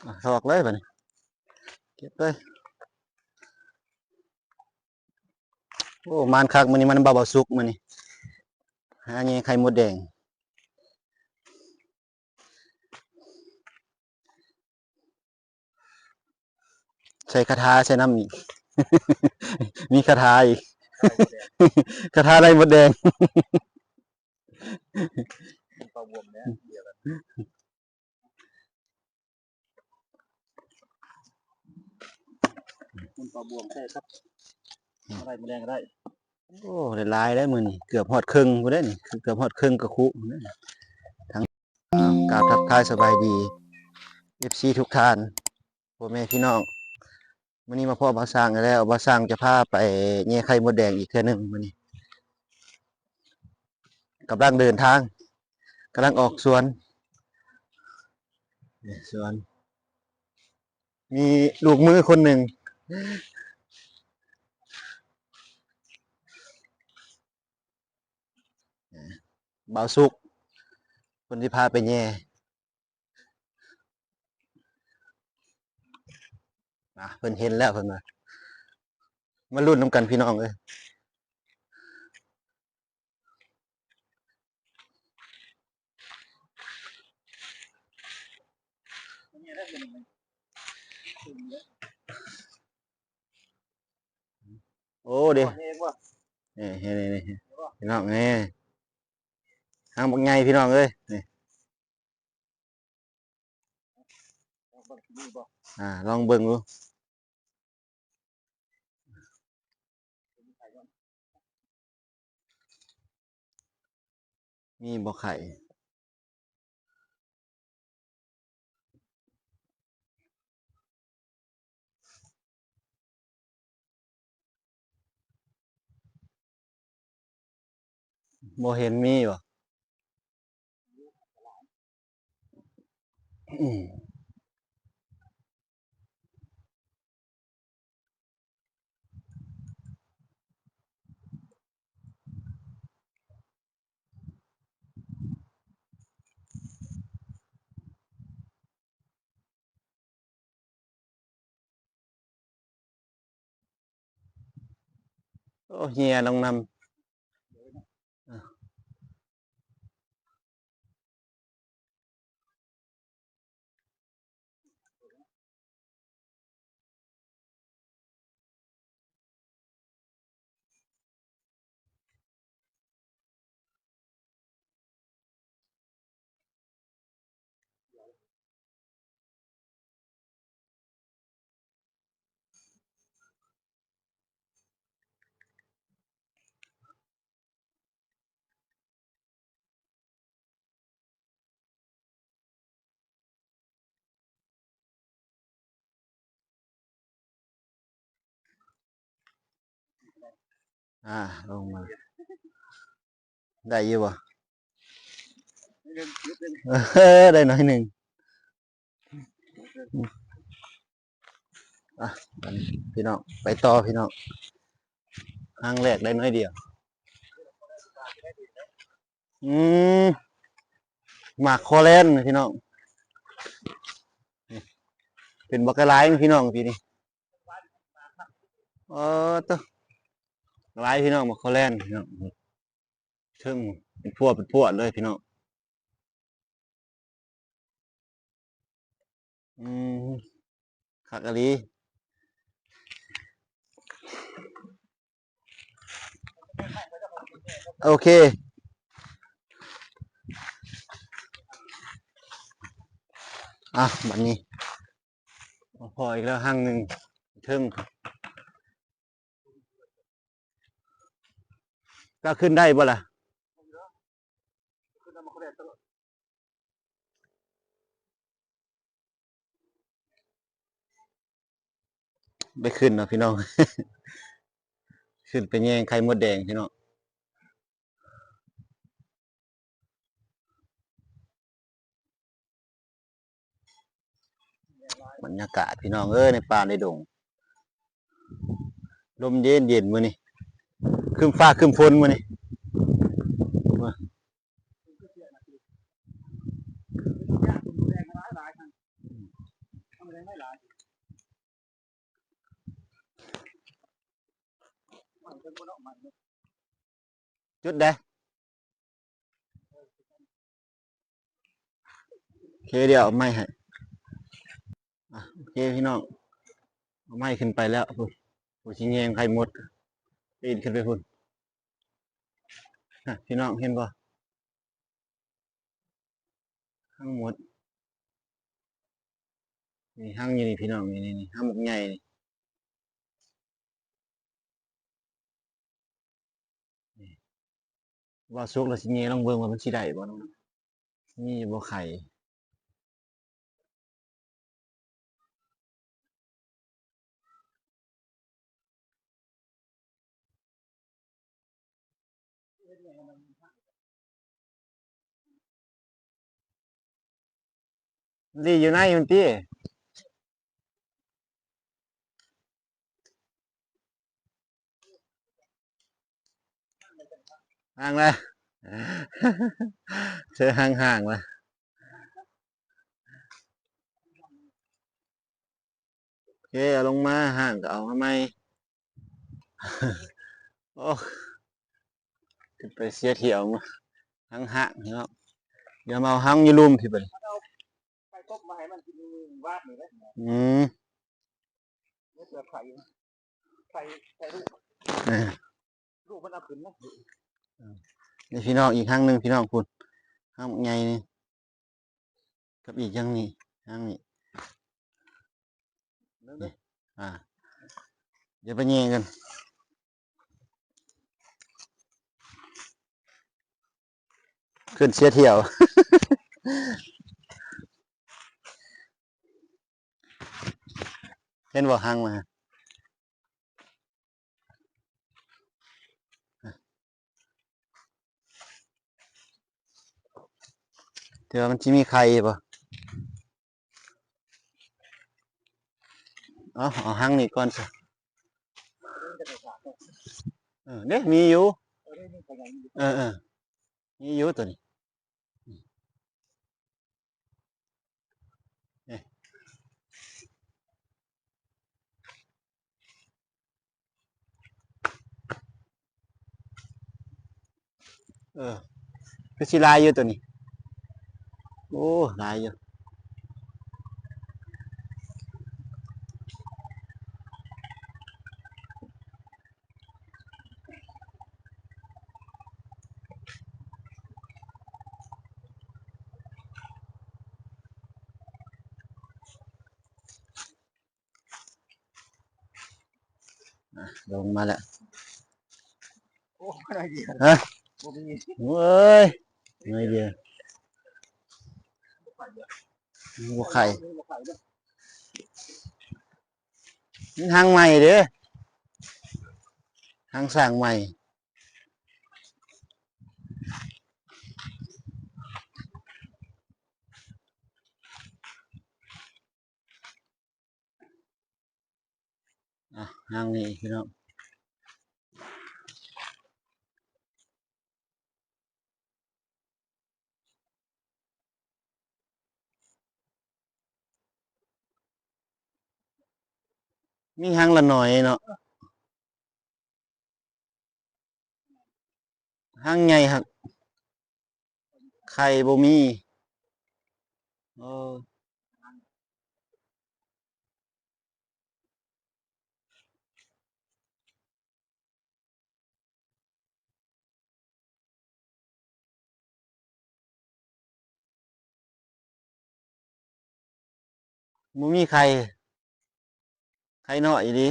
ອະ ຖອກເລີຍບາດນີ້ ເກັບເລີຍ. ໂອ້ ໝານຄັກມື້ນີ້ ມານຳບ່າວສຸກມື້ນີ້ ຫາແຍ່ໄຂ່ມົດແດງ. ໃສ່ຄາຖາໃສ່ນຳອີກ ມີຄາຖາອີກ ຄາຖາໄລ່ມົດແດງ. ມັນປາບວມແທ້ຄັບ ອືມ ອາໄລມະແລງກໍໄດ້. ໂອ້ ໄດ້ຫຼາຍແລ້ວມື້ນີ້ ເກືອບຮອດເຄິ່ງພຸ້ນເດ້ນີ້ ເກືອບຮອດເຄິ່ງກະຄຸພຸ້ນເດ້ນີ້. ທັງ ອ່າ ກາບທັກທາຍສະບາຍດີ ເອັຟຊີ ທຸກທ່ານ ພໍ່ແມ່ພີ່ນ້ອງ. ມື້ນີ້ມາພໍ້ບ່າວຊ້າງອີກແລ້ວ ບ່າວຊ້າງຈະພາໄປແຍ່ໄຂ່ມົດແດງອີກເທື່ອໜຶ່ງມື້ນີ້. ກຳລັງເດີນທາງ ກຳລັງອອກສວນ ນີ້ສວນ ມີລູກມືຄົນໜຶ່ງ ບ່າວສຸກ ເພິ່ນຊິພາໄປແຍ່. ນະ ເພິ່ນເຫັນແລ້ວ ເພິ່ນວ່າ ມາລຸ້ນນຳກັນພີ່ນ້ອງເອີຍ. ໂອ້ ເດ້ ເຫັນບໍ່? ນີ້ ນີ້ ນີ້ ພີ່ນ້ອງ ນີ້ ຫາງບັກໃຫຍ່ພີ່ນ້ອງເອີຍ ນີ້ ອ່າ ລອງເບິ່ງດູ ມີບໍ່ໄຂ່? ບໍ່ເຫັນມີບໍ່? ອືມ. ໂອ້ ເຫື່ອລົງນຳ. ອ່າ ລົງມາ ໄດ້ຢູ່ບໍ່? ເອີ ໄດ້ໜ້ອຍໜຶ່ງ. ອ່ະ ບາດນີ້ພີ່ນ້ອງ ໄປຕໍ່ພີ່ນ້ອງ ຫາງແລກໄດ້ໜ້ອຍດຽວ. ອືມ ໝາກຄໍແລນພີ່ນ້ອງ ເປັນບັກຫຼາຍພີ່ນ້ອງປີນີ້. ເອີ ໂຕ ຫຼາຍພີ່ນ້ອງ ໝາກຄໍແລນພີ່ນ້ອງ ເທິງເປັນພວກເປັນພວກເລີຍພີ່ນ້ອງ. ອືມ ຄັກອີ່ຫຼີ. ໂອເຄ ອ່ະ ບັດນີ້ພໍ້ອີກແລ້ວ ຮັງໜຶ່ງເທິງ. ກະຂຶ້ນໄດ້ບໍ່ລະ? ໄປຂຶ້ນເນາະພີ່ນ້ອງ ຂຶ້ນໄປແຍງໄຂ່ມົດແດງພີ່ນ້ອງ. ບັນຍາກາດພີ່ນ້ອງເອີຍ ໃນປ່າໃນດົງ ລົມເຢັນໆ ມື້ນີ້ ຄຶ້ມຟ້າຄຶ້ມຝົນມື້ນີ້. ຈຸດໃດ? ໂອເຄ ດຽວເອົາໄມ້ໃຫ້. ອ່ະ ໂອເຄພີ່ນ້ອງ ເອົາໄມ້ຂຶ້ນໄປແລ້ວ. ພຸ້ນ ຜູ້ຊິແຍງໄຂ່ມົດ ປີນຂຶ້ນໄປພຸ້ນ. ນະ ພີ່ນ້ອງເຫັນບໍ່? ທັງໝົດ ນີ້ຮັງຢູ່ນີ້ພີ່ນ້ອງ ນີ້ ນີ້ ນີ້ ຮັງບັກໃຫຍ່ນີ້. ນີ້ ວ່າສຸກແລ້ວຊິແຍງລອງເບິ່ງວ່າມັນຊິໄດ້ບໍ່ເນາະ ມີຢູ່ບໍ່ໄຂ່. ລີ້ຢູ່ໃນພຸ້ນຕິ ຫ່າງລະ ເທື່ອຫ່າງໆລະ. ໂອເຄ ເອົາລົງມາ ຮ່າງກໍເອົາມາໃໝ່. ໂອ້ ຂຶ້ນໄປເສຍທ່ຽວມາ ຮັງຮ່າງເນາະ. ດຽວມາເອົາຮັງຢູ່ລຸ່ມພີ້ບັດນີ້. ໄປຕົກມາໃຫ້ມັນກິນວາດນີ້ເດ້. ອືມ ເພື່ອໄຂ່ ໄຂ່ ໄຂ່ລູກ ເອີ ລູກມັນເອົາຂຶ້ນນະ. ເອີ ນີ້ພີ່ນ້ອງ ອີກຮັງໜຶ່ງພີ່ນ້ອງ ພຸ້ນ ຮັງໃຫຍ່ນີ້. ກັບອີກຢ່າງນີ້ ຢ່າງນີ້ ນີ້ ອ່າ ດຽວໄປແຍງກັນ ຂຶ້ນເສຍທ່ຽວ. ເຫັນບໍ່ ຮັງມາ. ແຕ່ວ່າມັນຊິມີໄຂ່ບໍ່? ເອົາ ເອົາຮັງນີ້ກ່ອນຊະ. ເອີ ເດ້ ມີຢູ່ ເອີ ເອີ ມີຢູ່ໂຕນີ້. ເອີ ຄືຊິຫຼາຍຢູ່ໂຕນີ້. ໂອ້ ຫຼາຍຢູ່. ອ່ະ ລົງມາແລ້ວ. ໂອ້ ໜ້ອຍດຽວ ຮະ? ບໍ່ມີ ເວີຍ ໜ້ອຍດຽວ ບໍ່ໄຂ່ ບໍ່ໄຂ່ເດີ. ມັນຮັງໃໝ່ເດ້ ຮັງສ້າງໃໝ່. ອ່ະ ທາງນີ້ພີ່ນ້ອງ ມີຮັງລະໜ້ອຍເນາະ. ຮັງໃຫຍ່ຫັ້ນ ໄຂ່ບໍ່ມີ. ເອີ ບໍ່ມີໄຂ່ ໄຂ່ນ້ອຍອີ່ຫຼີ.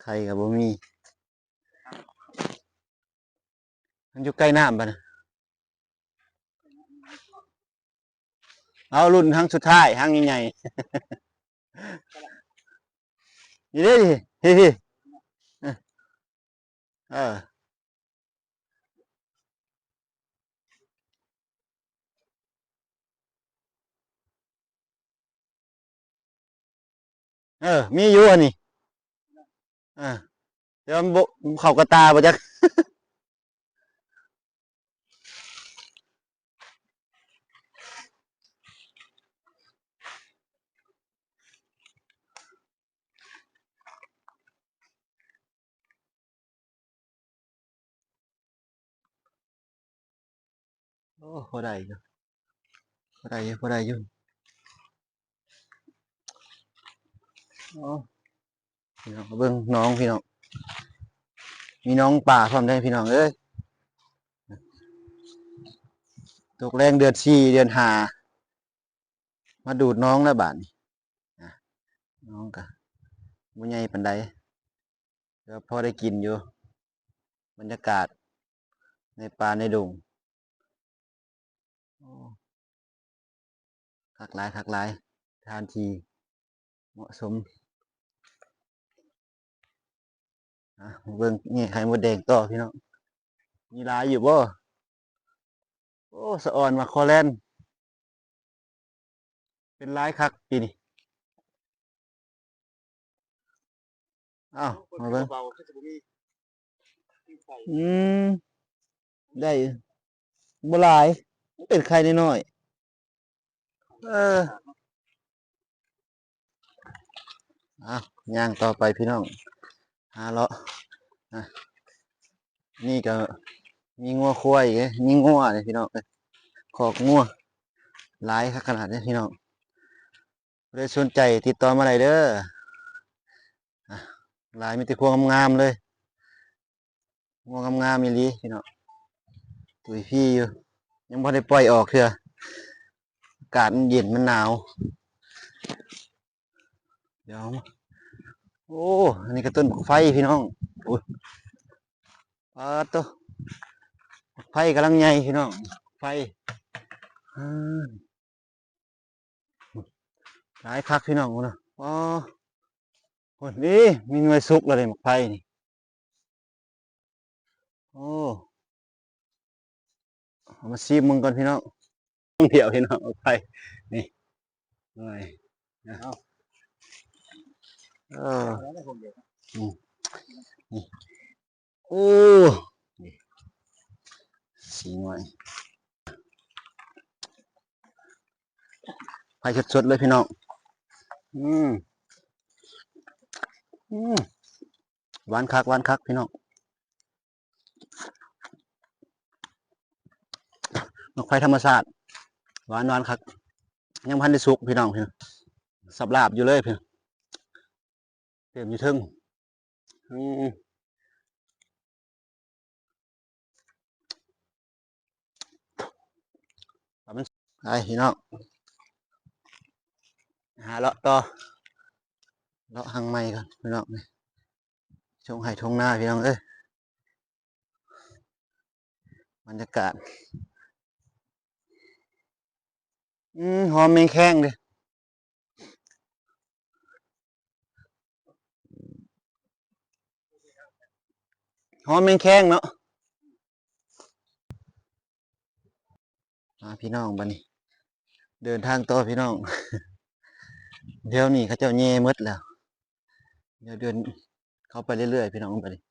ໄຂ່ກໍບໍ່ມີ ມັນຢູ່ໃກ້ນ້ຳປານນັ້ນ. ເອົາ ລຸ້ນຮັງສຸດທ້າຍ ຮັງໃຫຍ່ໆ ນີ້ເດ້ ນີ້ ເອີ ເອີ ເອີ ມີຢູ່ອັນນີ້ ເອີ. ແຕ່ວ່າມັນບໍ່ ເຂົ້າກະຕາບໍ່ຈັກ. ໂອ້ ພໍໄດ້ຢູ່ ພໍໄດ້ຢູ່ ພໍໄດ້ຢູ່. ໂອ້ ພີ່ນ້ອງ ເບິ່ງໜອງ ພີ່ນ້ອງ ມີໜອງປາພ້ອມເດ້ ພີ່ນ້ອງເອີຍ. ຕົກແລງເດືອນສີ່ ເດືອນຫ້າ ມາດູດໜອງແລ້ວບາດນີ້. ອາ ໜອງກະບໍ່ໃຫຍ່ປານໃດ ແຕ່ວ່າພໍໄດ້ກິນຢູ່ ບັນຍາກາດໃນປ່າໃນດົງ. ໂອ້ ຄັກຫຼາຍ ຄັກຫຼາຍ ສະຖານທີ່ເໝາະສົມ. ອາ ມາເບິ່ງແງ່ໄຂ່ມົດແດງຕໍ່ ພີ່ນ້ອງ ມີຫຼາຍຢູ່ບໍ່? ໂອ້ ສະອອນໝາກຄໍແລນ ເປັນຫຼາຍຄັກປີນີ້. ອ້າວ ມາເບິ່ງ ອືມ ໄດ້ບໍ່ຫຼາຍ ມັນເປັນໄຂ່ນ້ອຍໆ. ເອີ ອ່ະ ຍ່າງຕໍ່ໄປພີ່ນ້ອງ ຫາເລາະ. ອ່ະ ນີ້ກະມີງົວຄວາຍເດ້ ມີງົວເດ້ພີ່ນ້ອງເອີຍ ຄອກງົວຫຼາຍຄັກຂະໜາດເດ້ພີ່ນ້ອງ. ຜູ້ໃດສົນໃຈຕິດຕໍ່ມາໄດ້ເດີ. ອ່ະ ຫຼາຍ ມີແຕ່ຄວາຍງາມໆເລີຍ. ງົວງາມໆອີ່ຫຼີພີ່ນ້ອງ ຕຸ້ຍພີຢູ່ ຍັງບໍ່ໄດ້ປ່ອຍອອກເທື່ອ ອາກາດມັນເຢັນມັນໜາວ. ດຽວ ໂອ້ ອັນນີ້ກະຕົ້ນບັກໄຟພີ່ນ້ອງ. ໂອ້ຍ ປາດໂທ້ ບັກໄຟກຳລັງໃຫຍ່ພີ່ນ້ອງ ບັກໄຟ ອາ ຫຼາຍຄັກພີ່ນ້ອງພຸ້ນນະ. ອໍ ພຸ້ນ ເອີ ມີໜ່ວຍສຸກແລ້ວເດ້ ໝາກໄຟນີ້. ໂອ້ ເອົາມາຊີມເບິ່ງກ່ອນພີ່ນ້ອງ. ດຽວພີ່ນ້ອງ ໝາກໄຟນີ້ ໜ່ວຍ ເອົາ ເອີ ນີ້ ນີ້. ໂອ້ ນີ້ ສີ່ໜ່ວຍ ໄຟສົດໆເລີຍພີ່ນ້ອງ. ອືມ ອືມ ຫວານຄັກ ຫວານຄັກພີ່ນ້ອງ ໝາກໄຟທຳມະຊາດ ຫວານ ຫວານຄັກ. ຍັງບໍ່ທັນໄດ້ສຸກພີ່ນ້ອງ ພີ່ນ້ອງ ສັບລາບຢູ່ເລີຍພີ່ ເຕັມຢູ່ເທິງ. ອືມ ໄປພີ່ນ້ອງ ຫາເລາະຕໍ່ ເລາະຮັງໄມ້ກ່ອນພີ່ນ້ອງ ທົ່ງໄຮ່ທົ່ງນາພີ່ນ້ອງເອີຍ. ບັນຍາກາດ ອືມ ຫອມແມງແຄງເດ້ ຫອມແມງແຄງເນາະ. ອ່າ ພີ່ນ້ອງ ບາດນີ້ເດີນທາງຕໍ່ພີ່ນ້ອງ ແຖວນີ້ເຂົາເຈົ້າແຍ່ໝົດແລ້ວ ດຽວເດີນເຂົ້າໄປເລື້ອຍໆ ພີ່ນ້ອງ ບາດນີ້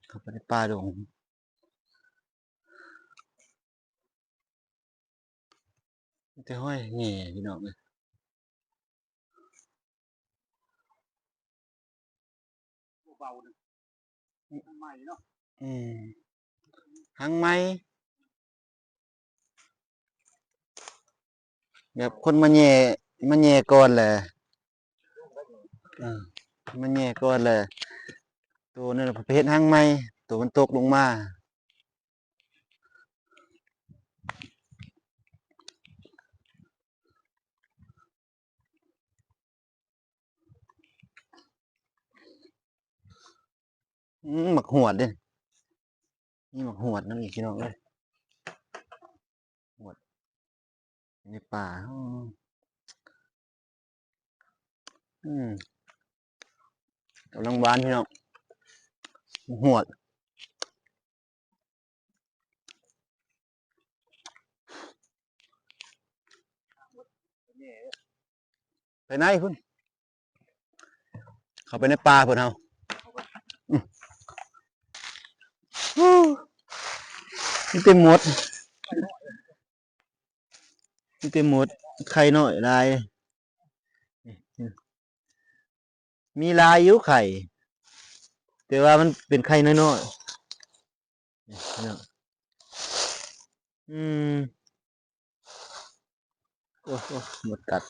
ເຂົ້າໄປໃນປ່າດົງ ມີແຕ່ຮອຍແງ່ພີ່ນ້ອງເອີຍ. ອືມ ຮັງໄມ້ ແບບຄົນມາແຍ່ ມາແຍ່ກ່ອນແຫຼະ ເອີ ມາແຍ່ກ່ອນແຫຼະ ໂຕນັ້ນໄປເຮັດຮັງໃໝ່ ໂຕມັນຕົກລົງມາ. ອືມ ໝາກຫວດເດ້ ມີໝາກຫວດນຳອີກ ພີ່ນ້ອງເອີຍ ຫວດໃນປ່າ. ອືມ ກຳລັງຫວານ ພີ່ນ້ອງ ໝາກຫວດ. ໄປໃນພຸ້ນ ເຂົ້າໄປໃນປ່າພຸ້ນເຮົາ. มีแต่มด มีแต่มด ไข่น้อยหลาย มีหลายอยู่ไข่ แต่ว่ามันเป็นไข่น้อยๆ อืม โอ้ โอ้ มดกัด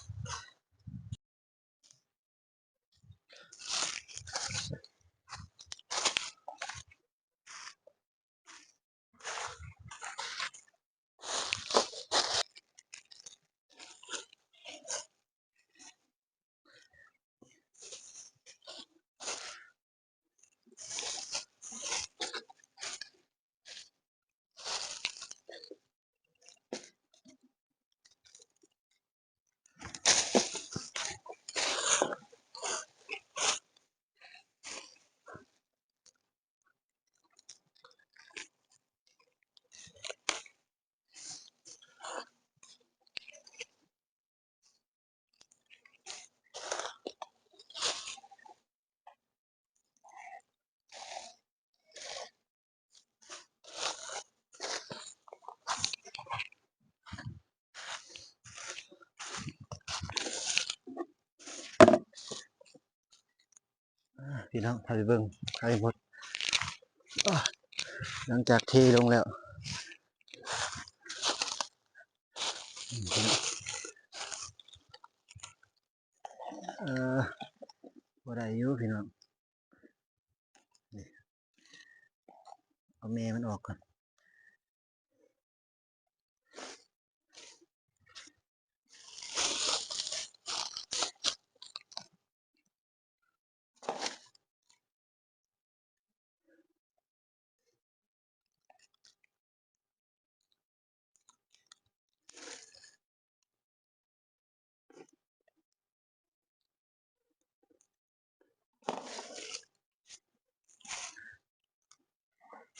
อา พี่น้อง พาไปเบิ่งไข่มด อา หลังจากเทลงแล้ว เอ่อ พอได้อยู่พี่น้อง นี่ เอาแม่มันออกก่อน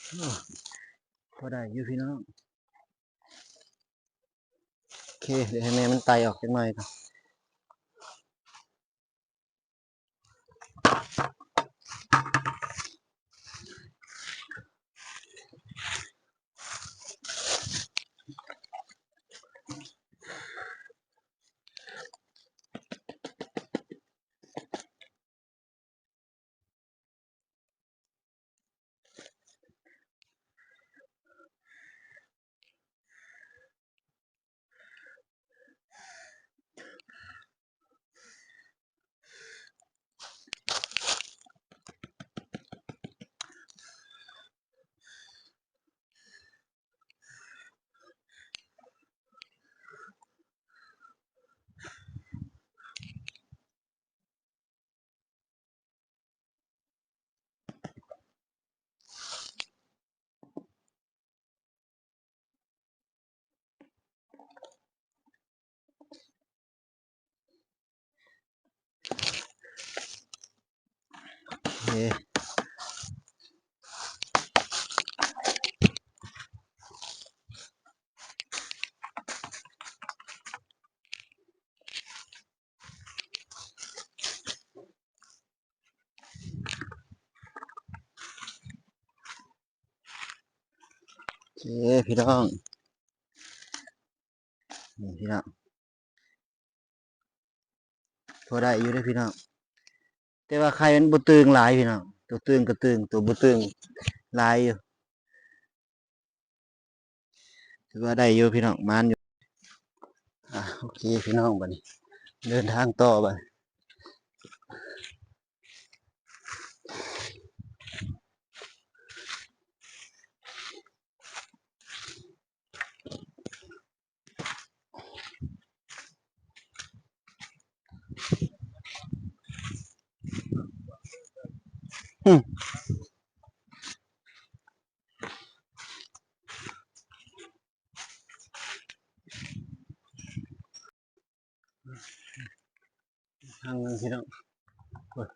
โอ้ พอได้อยู่พี่น้อง โอเค เดี๋ยวให้แม่มันไต่ออกจักหน่อยก่อน โอเค โอเค พี่น้อง นี่พี่น้อง พอได้อยู่เด้อพี่น้อง แต่ว่าไข่มันบ่ตึงหลายพี่น้อง ตัวตึงก็ตึง ตัวบ่ตึงหลายอยู่ ถือว่าได้อยู่พี่น้อง หมานอยู่ อ่ะ โอเคพี่น้อง บัดนี้เดินทางต่อบัดนี้ อืม ทางหนึ่งพี่น้อง โอ้ย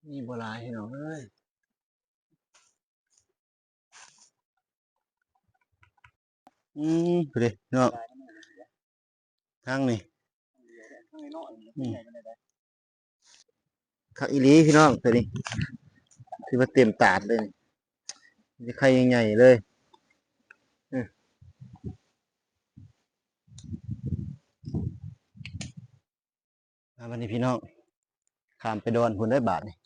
มีบ่หลายพี่น้องเอ้ย อืม พุ้นเด้เนาะ ທາງນີ້ ອືມ ຄັກອີ່ຫຼີພີ່ນ້ອງ ໂຕນີ້ ຖືວ່າເຕັມຕາດເລີຍ ມີໄຂ່ໃຫຍ່ໆເລີຍ. ອືມ ອ່າ ບັດນີ້ພີ່ນ້ອງ ຂ້າມໄປດອນພຸ້ນເດີບາດນີ້.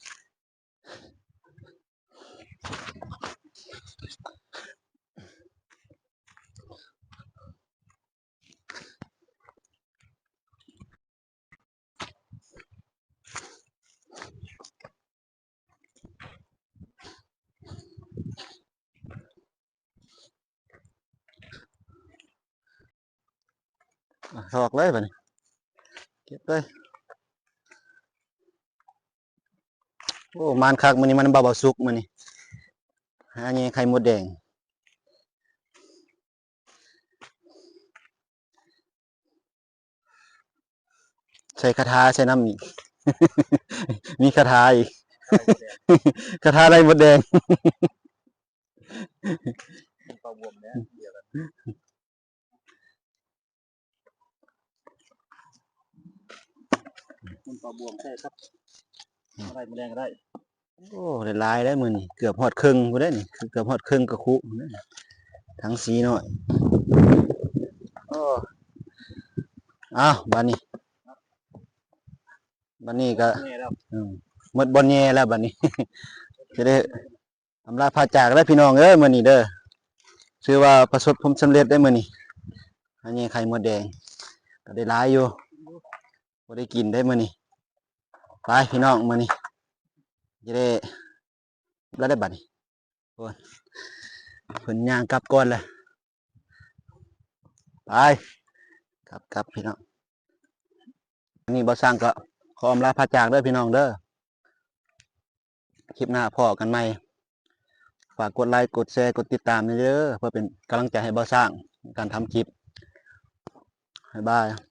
ອາ ຖອກເລີຍບາດນີ້ ເກັບເລີຍ. ໂອ້ ໝານຄັກມື້ນີ້ ມານຳບ່າວສຸກມື້ນີ້ ຫາແຍ່ໄຂ່ມົດແດງ. ໃສ່ຄາຖາໃສ່ນຳອີກ ມີຄາຖາອີກ ຄາຖາໄລ່ມົດແດງ. ມັນປາບວມແລ້ວ ດຽວກັນ ມັນປາບວມໃສ່ກັບ ອືມ ໄລ່ມື້ແລງກໍໄດ້. ໂອ້ ໄດ້ຫຼາຍແລ້ວມື້ນີ້ ເກືອບຮອດເຄິ່ງພຸ້ນເດ້ນີ້ ເກືອບຮອດເຄິ່ງກະຄຸພຸ້ນເດ້ ຖັງສີນ້ອຍ. ໂອ້ ອ້າວ ບາດນີ້ ບາດນີ້ກໍ ແຍ່ແລ້ວ ອືມ ໝົດບ່ອນແຍ່ແລ້ວບາດນີ້ ຈະໄດ້ອຳລາພາຈາກແລ້ວພີ່ນ້ອງເອີຍ ມື້ນີ້ເດີ ຖືວ່າປະສົບຜົນສຳເລັດໄດ໋ມື້ນີ້ ຫາແຍ່ໄຂ່ມົດແດງ ກໍໄດ້ຫຼາຍຢູ່ ບໍ່ໄດ້ກິນໄດ໋ມື້ນີ້. ໄປພີ່ນ້ອງ ມື້ນີ້ຈະໄດ້ ແລ້ວໄດ້ບັດນີ້ ໂອ້ຍ ເພິ່ນຍ່າງກັບກ່ອນແລ້ວ ໄປ ກັບ ກັບພີ່ນ້ອງ. ນີ້ບ່າວຊ້າງກໍຂໍອຳລາພາຈາກເດີພີ່ນ້ອງເດີ ຄລິບໜ້າພໍ້ກັນໃໝ່ ຝາກກົດໄລ ກົດແຊ ກົດຕິດຕາມແດ່ເດີ ເພື່ອເປັນກຳລັງໃຈໃຫ້ບ່າວຊ້າງໃນການທຳຄລິບ. ບາຍບາຍ.